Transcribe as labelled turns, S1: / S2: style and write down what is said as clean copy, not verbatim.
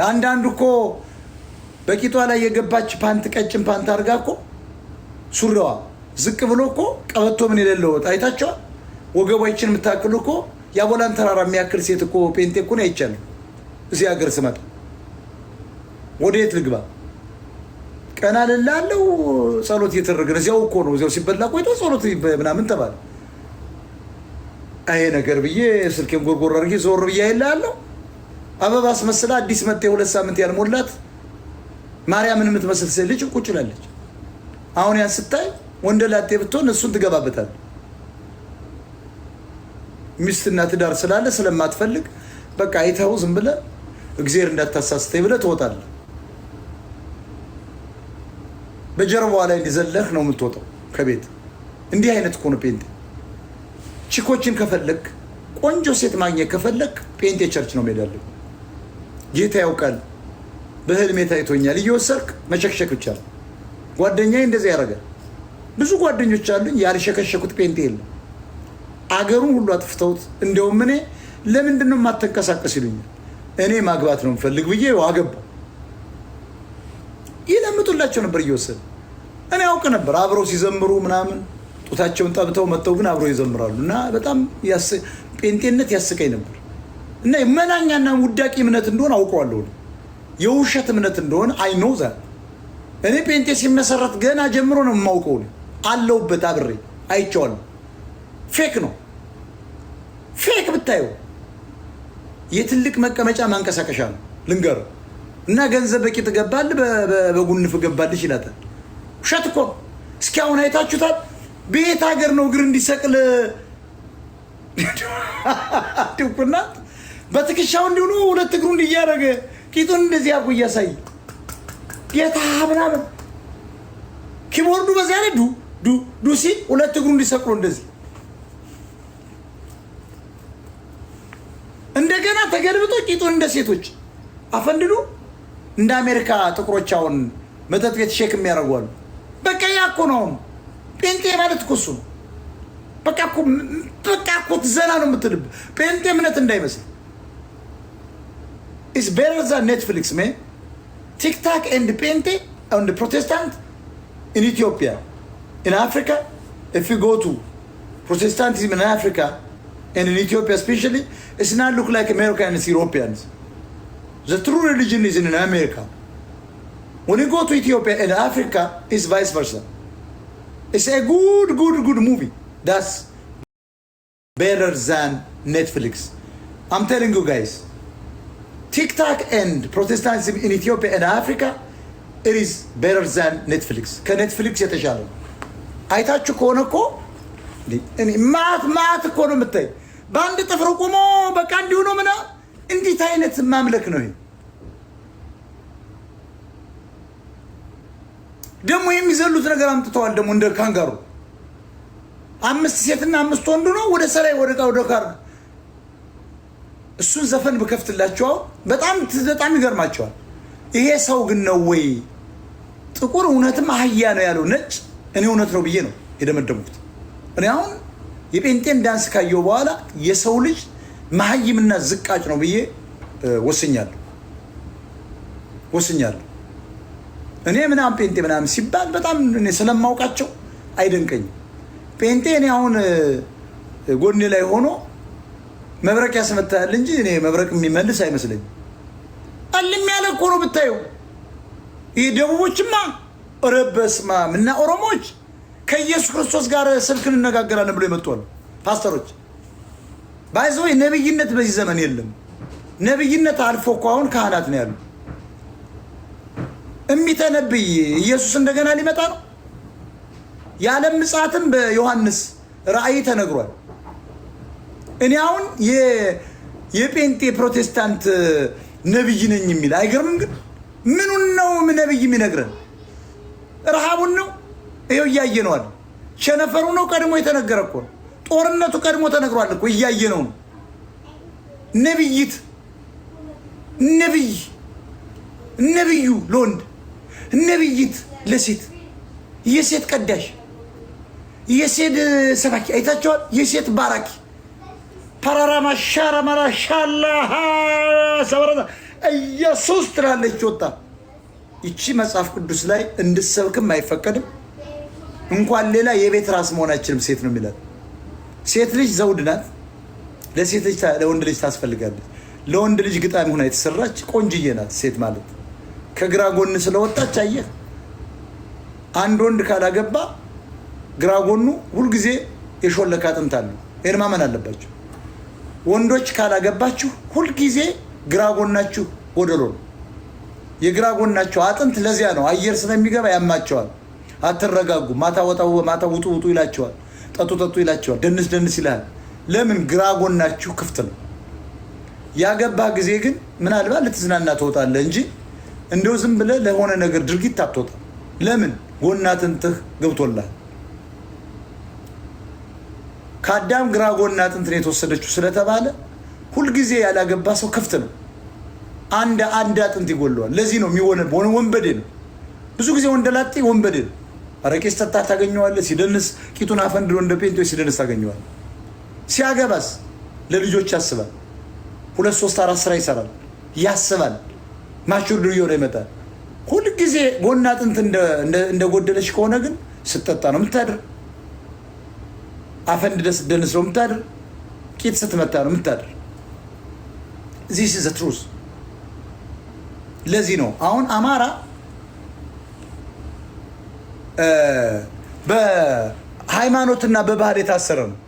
S1: አንዳንዱ እኮ በቂጧ ላይ የገባች ፓንት፣ ቀጭን ፓንት አድርጋ እኮ ሱሪዋ ዝቅ ብሎ እኮ ቀበቶ ምን የሌለው አይታቸዋል። ወገቧ ይችን የምታክል እኮ የአቦላን ተራራ የሚያክል ሴት እኮ ጴንጤ እኮ ነው አይቻልም። እዚህ ሀገር ስመጣ ወደየት ልግባ? ቀና ልላለው ጸሎት እየተደረገ ነው። እዚያው እኮ ነው፣ እዚያው ሲበላ ቆይቶ ጸሎት ምናምን ተባለ። ይሄ ነገር ብዬ ስልኬን ጎርጎር አድርጌ ዞር ብዬ አይልሃለሁ። አበባ አስመስላ አዲስ መጣ የ2 ሳምንት ያልሞላት ማርያምን የምትመስል ሴት ልጅ ቁጭ ላለች። አሁን ያን ስታይ ወንደላጤ ብትሆን እሱን ትገባበታል። ሚስትና ትዳር ስላለ ስለማትፈልግ በቃ አይተኸው ዝም ብለህ እግዚአብሔር እንዳታሳስተኝ ብለህ ትወጣለህ። በጀርባዋ ላይ እንዲዘለህ ነው የምትወጣው ከቤት። እንዲህ አይነት እኮ ነው ጴንጤ። Chick ኦችን ከፈለግ፣ ቆንጆ ሴት ማግኘት ከፈለግ ጴንጤ church ነው መሄድ ያለብህ። ጌታ ያውቃል፣ በህልሜ ታይቶኛል። እየወሰድክ መሸክሸክ ብቻ ነው። ጓደኛዬ እንደዚህ ያደርጋል። ብዙ ጓደኞች አሉኝ ያልሸከሸኩት ጴንጤ የለም። አገሩን ሁሉ አጥፍተውት፣ እንደውም እኔ ለምንድን ነው የማትንቀሳቀስ ይሉኛል። እኔ ማግባት ነው የምፈልግ ብዬ አገባሁ። ይለምጡላቸው ነበር እየወሰደ። እኔ አውቅ ነበር አብረው ሲዘምሩ ምናምን ጡታቸውን ጠብተው መጥተው ግን አብረው ይዘምራሉ። እና በጣም ጴንጤነት ያስቀኝ ነበር። እና መናኛና ውዳቂ እምነት እንደሆነ አውቀዋለሁ። የውሸት እምነት እንደሆነ I know that። እኔ ጴንጤ ሲመሰረት ገና ጀምሮ ነው የማውቀው። አለውበት አብሬ አይቼዋለሁ። Fake ነው፣ fake ብታየው የትልቅ መቀመጫ ማንቀሳቀሻ ነው ልንገርህ። እና ገንዘብ በቂጥ ገባል በጉንፍ ገባልሽ ይላታል። ውሸት እኮ ነው። እስኪ አሁን አይታችሁታል። በየት ሀገር ነው እግር እንዲሰቅል ድቁናት በትከሻው እንዲሆኑ ሁለት እግሩን እያደረገ ቂጡን እንደዚህ አድርጎ እያሳየ ጌታ ምናምን keyboard ኡ በዚያ ላይ ዱ ዱ ዱ ሲል ሁለት እግሩ እንዲሰቅሎ እንደዚህ እንደገና ተገልብጦ ቂጡን እንደ ሴቶች አፈንድዶ እንደ አሜሪካ ጥቁሮች አሁን መጠጥ ቤት shake የሚያደርጉ አሉ። በቃ ያ እኮ ነው አሁን ጴንጤ ማለት እኮ እሱ ነው። በቃ እኮ ዘና ነው የምትልብ። ጴንጤ እምነት እንዳይመስል። It's better than Netflix, man. TikTok and ጴንጤ and Protestant in Ethiopia, in Africa, if you go to Protestantism in Africa and in Ethiopia especially, it's not look like Americans, Europeans. The true religion is in America. When you go to Ethiopia and Africa, it's vice versa. It's a good, good, good movie. That's better than Netflix. I'm telling you guys, TikTok and Protestantism in Ethiopia and Africa, it is better than Netflix. ከ Netflix የተሻለ ነው። አይታችሁ ከሆነ እኮ ማት ማት እኮ ነው የምታይ። በአንድ ጥፍር ቆሞ በቃ እንዲሁ ነው ምና እንዴት አይነት ማምለክ ነው ይሄ? ደግሞ የሚዘሉት ነገር አምጥተዋል። ደግሞ እንደ ካንጋሩ አምስት ሴትና አምስት ወንዱ ነው ወደ ሰላይ ወደ ካር። እሱን ዘፈን ብከፍትላቸው በጣም በጣም ይገርማቸዋል። ይሄ ሰው ግን ነው ወይ ጥቁር እውነትም አህያ ነው ያለው ነጭ? እኔ እውነት ነው ብዬ ነው የደመደምኩት። እኔ አሁን የጴንጤን ዳንስ ካየው በኋላ የሰው ልጅ መሀይምና ዝቃጭ ነው ብዬ ወስኛለሁ ወስኛለሁ። እኔ ምናምን ጴንጤ ምናምን ሲባል በጣም እኔ ስለማውቃቸው አይደንቀኝም። ጴንጤ እኔ አሁን ጎኔ ላይ ሆኖ መብረቅ ያስመታል እንጂ እኔ መብረቅ የሚመልስ አይመስለኝም። አልም ያለ እኮ ነው ብታየው። ይህ ደቡቦችማ ኧረ በስመ አብ እና ኦሮሞዎች ከኢየሱስ ክርስቶስ ጋር ስልክ እንነጋገራለን ብሎ የመጡ አሉ ፓስተሮች። By the way ነብይነት በዚህ ዘመን የለም። ነብይነት አልፎ እኮ አሁን ካህናት ነው ያሉ። እሚተነብይ ኢየሱስ እንደገና ሊመጣ ነው። የዓለም ምጽአትም በዮሐንስ ራእይ ተነግሯል። እኔ አሁን የጴንጤ ፕሮቴስታንት ነብይ ነኝ የሚል አይገርምም? ግን ምኑን ነው ነብይ የሚነግረን? ረሃቡን ነው? ይኸው እያየነዋል። ቸነፈሩ ነው ቀድሞ የተነገረ እኮ ነው። ጦርነቱ ቀድሞ ተነግሯል እኮ፣ እያየነው ነው። ነብይት ነብይ ነብዩ ለወንድ፣ ነብይት ለሴት፣ የሴት ቀዳሽ፣ የሴት ሰባኪ አይታቸዋል። የሴት ባራኪ ፓራራማ ሻራማራ ሻላ ሰበረዛ ኢየሱስ ትላለች ወጣ። ይቺ መጽሐፍ ቅዱስ ላይ እንድሰብክም አይፈቀድም። እንኳን ሌላ የቤት ራስ መሆን አይችልም ሴት ነው የሚላት። ሴት ልጅ ዘውድ ናት። ለሴት ልጅ ለወንድ ልጅ ታስፈልጋለች። ለወንድ ልጅ ግጣሚ ሆና የተሰራች ቆንጅዬ ናት ሴት ማለት። ከግራ ጎን ስለወጣች አየህ፣ አንድ ወንድ ካላገባ ግራ ጎኑ ሁልጊዜ የሾለከ አጥንት አለው። ይህን ማመን አለባቸው። ወንዶች ካላገባችሁ ሁልጊዜ ግራ ጎናችሁ ጎደሎ ነው። የግራ ጎናቸው አጥንት ለዚያ ነው አየር ስለሚገባ ያማቸዋል። አትረጋጉ። ማታ ወጣ ማታ ውጡ ውጡ ይላቸዋል። ጠጡ ጠጡ ይላቸዋል። ደንስ ደንስ ይልሃል። ለምን? ግራ ጎናችሁ ክፍት ነው። ያገባ ጊዜ ግን ምናልባት ልትዝናና ትወጣለህ እንጂ እንደው ዝም ብለህ ለሆነ ነገር ድርጊት አትወጣም። ለምን? ጎን አጥንትህ ገብቶልሃል። ከአዳም ግራ ጎን አጥንት ነው የተወሰደችው ስለተባለ ሁልጊዜ ያላገባ ሰው ክፍት ነው። አንድ አንድ አጥንት ይጎለዋል። ለዚህ ነው የሚሆነ ወንበዴ ነው። ብዙ ጊዜ ወንደላጤ ወንበዴ ነው። አረቄ ሲጠጣ ታገኘዋለህ። ሲደንስ ቂጡን አፈንድሮ እንደ ጴንጤ ሲደንስ ታገኘዋለህ። ሲያገባስ ለልጆች ያስባል። ሁለት ሶስት አራት ስራ ይሰራል፣ ያስባል። Matured እየሆነ ይመጣል። ሁልጊዜ ጎን አጥንት እንደጎደለች ከሆነ ግን ስትጠጣ ነው የምታድር። አፈንድደህ ስትደንስ ነው የምታድር። ቂጥ ስትመታ ነው የምታድር። This is the truth። ለዚህ ነው አሁን አማራ በሃይማኖትና በባህል የታሰረ ነው።